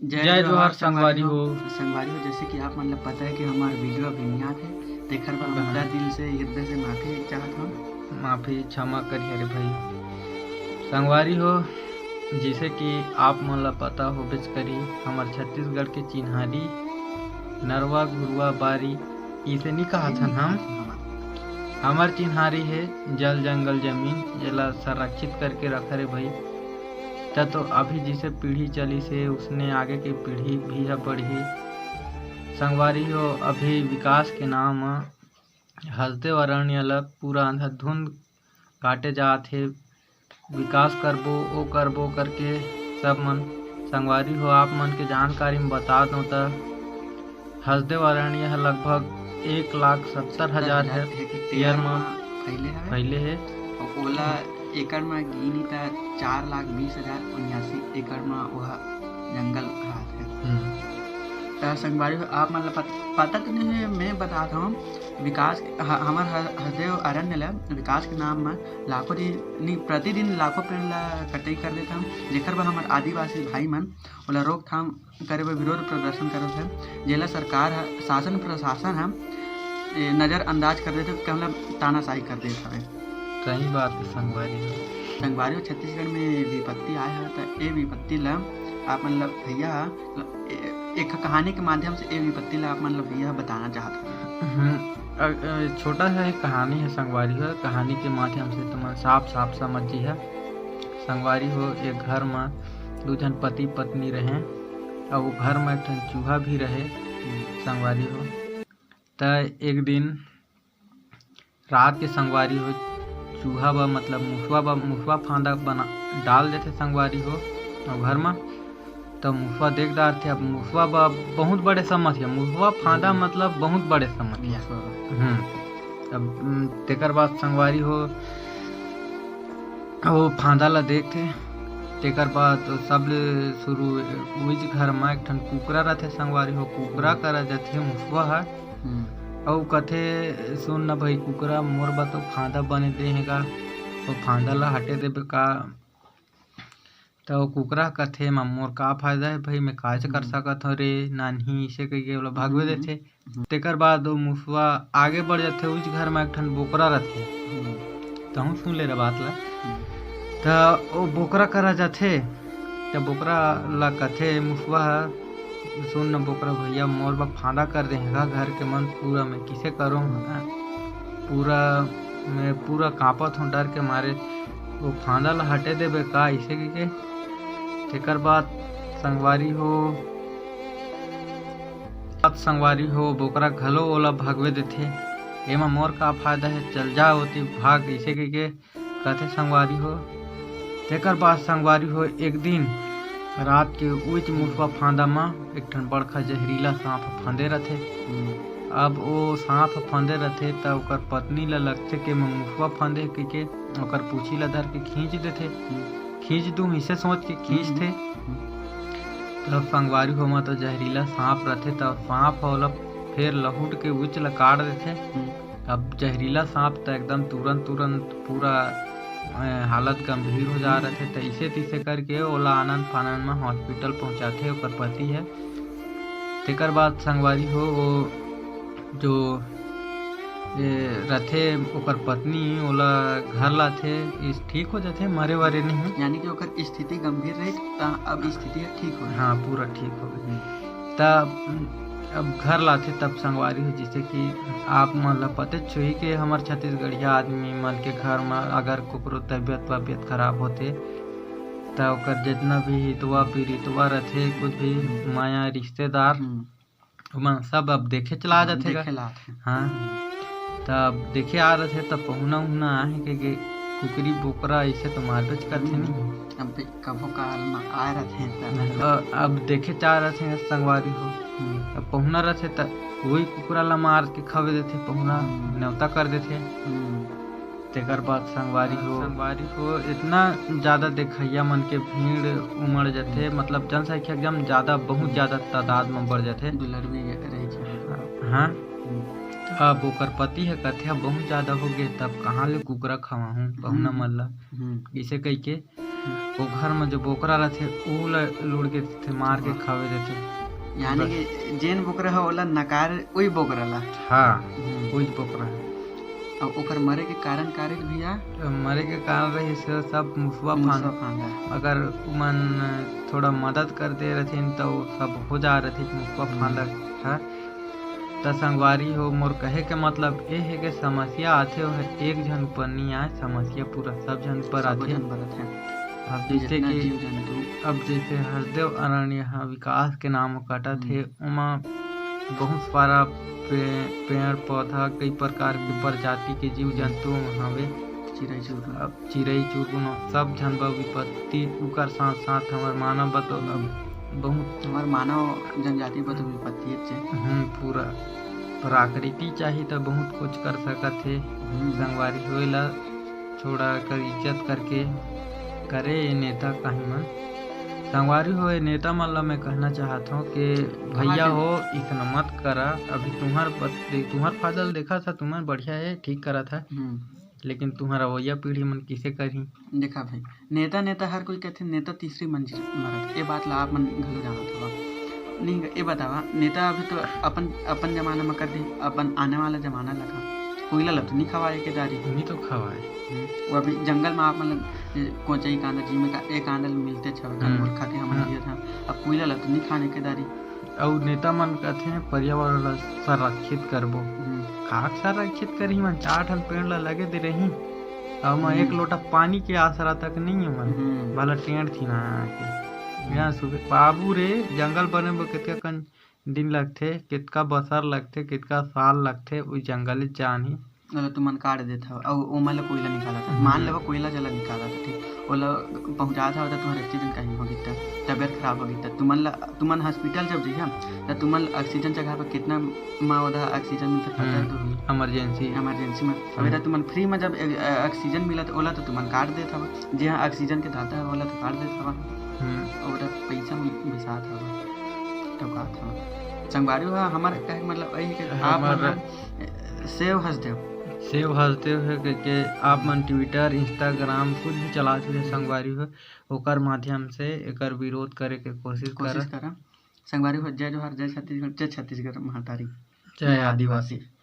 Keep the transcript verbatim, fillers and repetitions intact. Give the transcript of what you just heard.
जय जोहार संगवारी हो। संगवारी हो, जैसे कि आप मन ल पता है कि हमार वीडियो अभी नहीं आत हे, तेखर बर हम हाँ। पूरा दिल से, हृदय से माफी चाहत हन। माफी, क्षमा करिए रे भाई। संगवारी हो, जैसे कि आप मन ल पता होबेच करी, हमर छत्तीसगढ़ के चिन्हारी नरवा, घुरवा, बारी, इसे नहीं कहत हन हम। हमर चिन्हारी हे जल, जंगल, जमीन, जेला संरक्षित करके रखा रे भाई। त तो अभी जिसे पीढ़ी चलिस हे, उसने आगे के पीढ़ी भी ह बढ़ही। संगवारी हो, अभी विकास के नाम म हसदेव अरण्य ल पूरा अंधाधुंध काटे जात हे। विकास करबो, ओ करबो करके सब मन। संगवारी हो, आप मन के जानकारी म बता दो त हसदेव अरण्य ह लगभग एक लाख सत्तर हजार हेक्टेयर म फैले हवे। फैले हे। अउ ओला एकड़ म गिनी त चार लाख बीस हजार उन्यासी एकड़ म ओह जंगल राहत हे। हम्म। त संगवारी हो, आप मन ल पत-, पता तो नहीं हे, मैं बतात हूँ, विकास के, ह-, हमर ह-, हसदेव अरण्य ल विकास के नाम म लाखों दिन, नहीं, प्रतिदिन लाखों पेड़ ल कटाई कर देत हन, जेकर बर हमर आदिवासी भाई मन ओला रोकथाम करे बर विरोध प्रदर्शन करत हे, जेला सरकार ह, शासन प्रशासन ह, ए, नजरअंदाज कर देथे, कि हमला तानाशाही कर देत हवे। सही बात है संगवारी हो। संगवारी हो, छत्तीसगढ़ में विपत्ति आए हे, त ए विपत्ति ला आप मन ला भैया ह, ए, एक कहानी के माध्यम से ए विपत्ति ला आप मन ला भैया बताना चाहत हवे। हम्म, अ, अ, छोटा सा एक कहानी है संगवारी हो, कहानी के माध्यम से तुमन साफ साफ समझ जिहा। संगवारी हो, एक घर म दू झन पति पत्नी रहे, अउ वो घर म एक ठन चूहा भी रहे। हम्म। संगवारी हो, त एक दिन रात के संगवारी हो, चूहा बा, मतलब मुसवा बा, मुसवा फांदा बना, डाल देथे संगवारी हो, अउ घर म त मुसवा देख डारथे। अब मुसवा बा बहुत बड़े समस्या, मुसवा फांदा हम्म। मतलब बहुत बड़े समस्या। मुसवा बा। हम्म। अब, उम, तेकर बाद संगवारी हो, वो फांदा ला देखथे, तेकर बाद सब ले शुरू उइच घर म एक ठन कुकरा रथे संगवारी हो, कुकरा हम्म। करा जथे मुसवा ह। हम्म। अउ कथे, "सुन न भाई कुकरा, मोर बर तो फांदा बने दे हे गा, तो फांदा ला हटे देबे का?" त ओ कुकरा कथे, "एमा मोर का फायदा हे भाई, मैं काहेच कर हम्म। सकत हव रे, नानही," अइसे कहिके ओला भगवे हम्म। देथे। हम्म। तेकर बाद ओ मुसवा आगे बढ़ जाथे, उइच घर म एक ठन बोकरा रथे। हम्म। तहूँ सुन ले रे बात ला। हम्म। त ओ बोकरा करा जाथे, त बोकरा ला कथे मुसवा ह, "सुन न बोकरा भैया, मोर बर फांदा कर दे हे गा घर के मन पूरा, मैं किसे करूँ पूरा, मैं पूरा कांपत हूँ डर के मारे, वो फांदा ला हटे देबे का?" अइसे कहिके। तेकर बाद संगवारी हो, बाद संगवारी हो, बोकरा घलो ओला भगवे देथे, "एमा मोर का फायदा हे, चल जा ओती भाग," अइसे कहिके कथे संगवारी हो। तेकर बाद संगवारी हो, एक दिन रात के उइच मुसवा फांदा म एक ठन बड़खा जहरीला सांप फंदे रथे। हम्म। अब ओ सांप फंदे रथे, त ओकर पत्नी ल लगथे के म मुसवा फंदे कहिके ओकर पूछी ल धर के खींच देथे। हम्म। खींच दूं, इसे सोच के खींचथे। हम्म। तब संगवारी हो, ओमा तो जहरीला सांप रथे, त सांप ह ओला फेर लहुट के उइच ल काट देथे। हम्म। अब जहरीला सांप त एकदम तुरंत, तुरंत पूरा, अ, हालत गंभीर हो जा रथे, त इसे तिसे करके ओला आनन फानन म हॉस्पिटल पहुंचाथे ओकर पति ह। तेकर बाद संगवारी हो, वो जो, ए, रथे, ओकर पत्नी ओला घर लाथे, इस ठीक हो जाथे, मरे वरे नहीं। यानी कि ओकर स्थिति गंभीर रही, त अब स्थिति ह ठीक हो। हाँ, पूरा ठीक हो गए। हम्म। तब अब घर लाथे, तब संगवारी हो, जैसे कि आप मन ल पतेच होही कि हमर छत्तीसगढ़िया आदमी मन के घर म अगर ककरो तबीयत वबीयत खराब होथे, त ओकर जितना भी हितवा पीड़ितवा रथे, कुछ भी हम्म। माया रिश्तेदार, हम्म। ओमन सब अब देखे चला हाँ, जाथे गा। देखे ला आथे। हाँ। हम्म। त अब देखे आ रथे, त पहुना उहुना आहे के, के कुकरी बोकरा अइसे तो मारबेच करथे हम्म। नहीं। अब कभो काल म आए रथे त। अ, अब देखे चा रथे संगवारी हो। हम्म। अब पहुना रथे त वही कुकरा ला मार के खवे देथे, पहुना हम्म। नेवता कर देथे। हम्म। तेकर बाद संगवारी हो, संगवारी हो, इतना ज्यादा देखइया मन के भीड़ उमड़ जाथे, हम्म। मतलब जनसंख्या एकदम ज्यादा, बहुत हम्म। ज्यादा तादाद म बढ़ जाथे। दुलर भी रही छे। हाँ। हम्म। अब ओकर पति ह कथे, "अब बहुत ज्यादा हो गे, तब कहाँ ले कुकरा खवाहूँ पहुना हम्म। मन ला?" हम्म। इसे कहिके वो घर में जो बोकरा रहते, ऊ ल लुड़ के देते, मार के वाह। खावे देते। यानी बस। कि जेन बोकरा है, ओला नकार, वही बोकरा ला। हाँ, हम्म। वही बोकरा है। अब ओकर मरे के कारण का रहिस भैया? मरे के कारण रहिस सब मुसवा मुसवा फांद। फांदा। अगर उमन थोड़ा मदद कर दे रहथिन, तो सब हो जा रहथिस मुसवा हम्म। फांदा। हाँ? त संगवारी हो, मोर कहे के मतलब ए हे के समस्या आथे, ओह एक झन ऊपर नी आए, समस्या पूरा सब झन ऊपर सबो आथे। झन बर आथे। अब जैसे जितना कि जीव जंतु। अब जैसे हसदेव अरण्य ह विकास के नाम कटत हम्म। हे, ओमा बहुत सारा पे-, पेड़ पौधा, कई प्रकार के हम्म। प्रजाति के जीव हम्म। जंतु हवे। चिरई चुरमुन। अब चिरई चुरमुन, सब झन बर विपत्ति, उकर साथ साथ हमर मानव बर तो अब बहुत हमर मानव जनजाति बर तो विपत्ति हे। हम्म, पूरा प्रकृति चाही त बहुत कुछ कर सकत हे। हम्म। संगवारी होए ला छोड़ा कर इज्जत करके करे ये नेता काही मन। संगवारी हो, ये नेता मन ला मैं कहना चाहत हूँ कि भैया हो, इसन मत करा। अभी तुम्हार बस दे-, तुम्हार फायदा ल देखा था, तुम्हार बढ़िया है, ठीक करा था। हम्म। लेकिन तुम्हार अवइया पीढ़ी मन किसे करही? देखा भाई, नेता, नेता हर कोई कहथे, नेता तीसरी मंजिल मरत। ए बात ला आप मन घलो जानत हवा। नहीं, ए बतावा, नेता अभी तो अपन, अपन जमाना में कर दे, अपन आने वाला जमाना लगा। कोइला ला तो नहीं खवाए के दारी। नहीं तो खवाए। हम्म, वो अभी जंगल में आप मन ल-, कोचई कांदा, जी में का, एक कांदा ल मिलते छवे, कल हम्म। मोर खाके हमन हम्म। दिए था। अब कोइला ला तो नहीं खाने के दारी। अउ नेता मन कथे, "पर्यावरण ला संरक्षित करबो।" हम्म। काक संरक्षित करही मन? चार ठन पेड़ ला लगे दे रही, अउ मैं हम्म। एक लोटा पानी के आसरा तक नहीं है मन। हम्म। भला टेंट थी ना आके। हम्म। यहाँ सुबह बाबू रे, जंगल बने बर कतका कन दिन लगथे, कतका बसर लगथे, कतका साल लगथे, उई जंगल जानही। ओला तुमन काट देत हव, अउ ओमा ले कोइला निकालत हव। हम्म। मान लेवा कोइला जला निकालत हव, ठीक? ओला पहुंचात हव, त तुहर accident कहीं हो गित, तबियत खराब हो गित, तुमन ला, तुमन hospital जब जइहा, त तुमन ला oxygen चघाए बर कितना म ओदा oxygen मिलथे, पता हम्म। तो होही। Emergency। Emergency में। हम्म। अबे त तुमन free में जब ए-, ए-, oxygen मिलत, ओला तो तुमन काट देत हव। जे ह oxygen के दाता हव, ओला तो काट देत हव। हम्म। ओला पैसा में बिसात हव, टोकात हव। संगवारी हो, हमर कहे के मतलब यही कि आप हमर मन ह सेव हसदेव। सेव हसदेव हे के, के आप मन Twitter, Instagram कुछ भी चलात हुए हम्म। संगवारी हो, ओकर माध्यम से एकर विरोध करे के कोशिश कोशिश करा। करा। संगवारी हो, जय जोहार, जय छत्तीसगढ़, जय छत्तीसगढ़ महतारी। जय जय आदिवासी। आदिवासी।